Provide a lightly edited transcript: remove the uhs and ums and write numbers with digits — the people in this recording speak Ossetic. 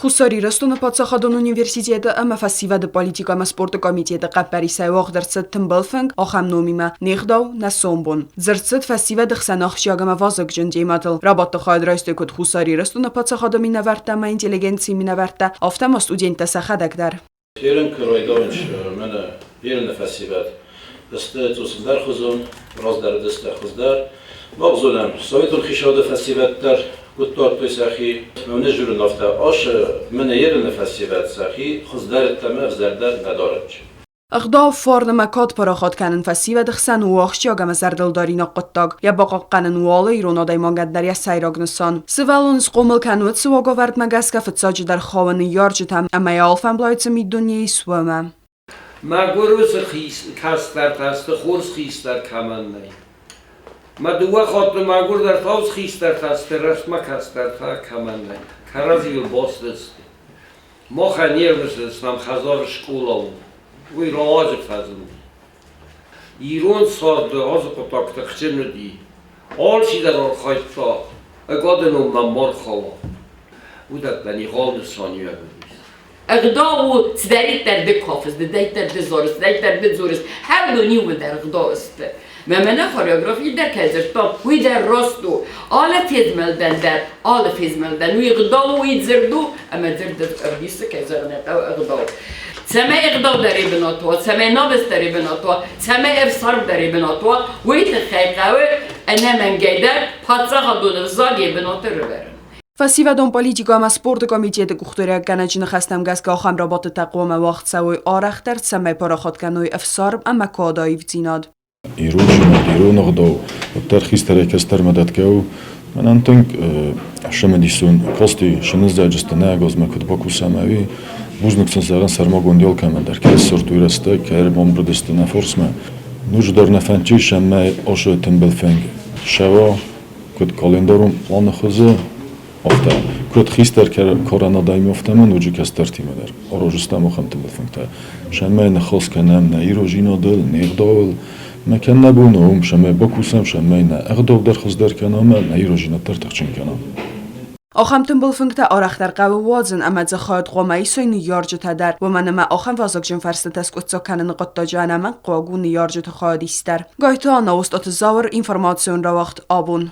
Хуссар Ирыстоны паддзахадон университеты ӕмӕ фӕсивӕды политикӕ ӕмӕ спорты комитеты хъӕппӕрисӕй уагъд ӕрцыд тымбыл фынг ахӕм номимӕ «Не гъдау, нӕ сомбон». Дзырд цыд фӕсивӕды хсӕн ахсджиаг ӕмӕ вазыгджын темӕтыл. Рабадты хайад райстой куыд Хуссар Ирыстоны паддзахады минӕвӕрттӕ ӕмӕ интеллигенцийы минӕвӕрттӕ, афтӕ ма студенттӕ сӕхӕдӕг дӕр. Ерын куыройдонч мӕнӕ Ерыны фӕсивӕд сты цъус ӕндӕрхуызон, раздӕр уыдысты хуыздӕр. Мах зонӕм, советон хицауады фӕсивӕд дӕр куыд дардтой сӕхи. Мӕнӕ журын афтӕ асы мӕнӕ Ерыны фӕсивӕд сӕхи хуыздӕр ӕмӕ ӕвзӕрдӕр нӕ дарынц. Ӕгъдау, фарн ӕмӕ кад парахат кӕнын фӕсивӕды хсӕн у ахсджиаг ӕмӕ зӕрдылдаринаг хъуыддаг. Йӕ бахъахъхъӕнын у алы ирон адӕймагӕн дӕр йӕ сӕйраг нысан. Сывӕллон схъомыл кӕнут цы уагӕвӕрдмӕ гӕсгӕ фыццаджыдӕр хауы ныййарджытӕм ӕмӕ йӕ алфӕмблай цы миддуне ис, уымӕ. Мӕгуыр уыцы кӕстӕртӕ сты, хорз хистӕр кӕмӕн нӕй. Мӕ дыууӕ хатты мӕгуырдӕр фауц хистӕртӕ сты, рӕстмӕ кӕстӕртӕ кӕмӕн нӕй. Кӕрӕдзийыл баст сты. Махӕн не рмысыдыстӕм хӕдзары скъола у. Уый раджы фӕзынд. Ирон царды ацы хъуыддаг тыхджын уыди. Алчидӕр архайдта, ӕгады ном мӕм ма рхауа. Уыдӕттӕн егъау нысаниуӕг уыдис. Ӕгъдау у, цыдӕриддӕр ды кафыс, дыдӕйддӕр ды зарыс, цыдӕриддӕр ды дзурыс, хӕрдон иууылдӕр ӕгъдау сты. Мӕ мӕнӕ хореографи дӕр кӕй дзырдтам, уый дӕр раст у. Алы фезмӕлдӕн дӕр, алы фезмӕлдӕн уый ӕгъдау у, уый дзырд у, ӕмӕ дзырд ӕвдисы, кӕй зӕгъын ӕй хъӕуы, ӕгъдау. Цӕмӕй ӕгъдау дӕр бынат уа, цӕмӕй намыс дӕр бынат уа, цӕмӕй ӕфсарм дӕр бынат уа, уый тыххӕй хъӕуы ӕнӕмӕнгӕй дӕр паддзахадон ӕвзаг йӕ бынаты рывӕрын. Фӕсивӕдон политикӕ ӕмӕ спорты комитеты къухдариуӕггӕнӕджы ныхӕстӕм гӕсгӕ ахӕм рабадтытӕ хъуамӕ уагъд цӕуой арӕхдӕр, цӕмӕй парахат кӕной ӕфсарм ӕмӕ кады аивдзинад. Ирон зонад, ирон ӕгъдау уӕддӕр хистӕрӕй кӕстӕрмӕ дӕтгӕ у. Мӕнӕн тынг цымыдисон кости сыныздӕджысты нӕ ӕгозмӕ куыд бакусӕм ӕви бузныг сын зӕгъын сӕрмагонд алкӕмӕн дӕр, кӕй ссардтой рӕстӕг, кӕй ӕрбамбырд сты нӕ форсмӕ. Ноджыдӕр нӕ фӕндтис ӕмӕ асы тымбыл фынг сӕва куыд календарон планы хуызы, афтӕ куыд хистӕр карӕн адӕмы, афтӕ ма ноджы кӕстӕртимӕ дӕр аразыстӕм ахӕм тымбыл фынгтӕ. Сӕмӕй ныхас кӕнӕм нӕ ирозинадыл, не гъдауыл. Мӕ кӕн нӕ бон у, сӕмӕй бакусӕм, сӕмӕй нӕ ӕгъдау дӕр хуыздӕр кӕнӕм ӕмӕ нӕ ирозинад дӕр тыхджын кӕнӕм. Ахӕм тымбыл фынгтӕ арӕхдӕр хъӕуы уадзын ӕмӕ дзы хайад хъуамӕ исой ныййарджытӕ дӕр, уымӕн ӕмӕ ахӕм вазыгджын фарстытӕ скъуыддзаг кӕныны хъуыддаджы ӕнӕмӕнгхъуаг у ныййарджыты хайадист дӕр. Гайты Анна, Остъаты Зауыр, информацион рауагъд «Абон».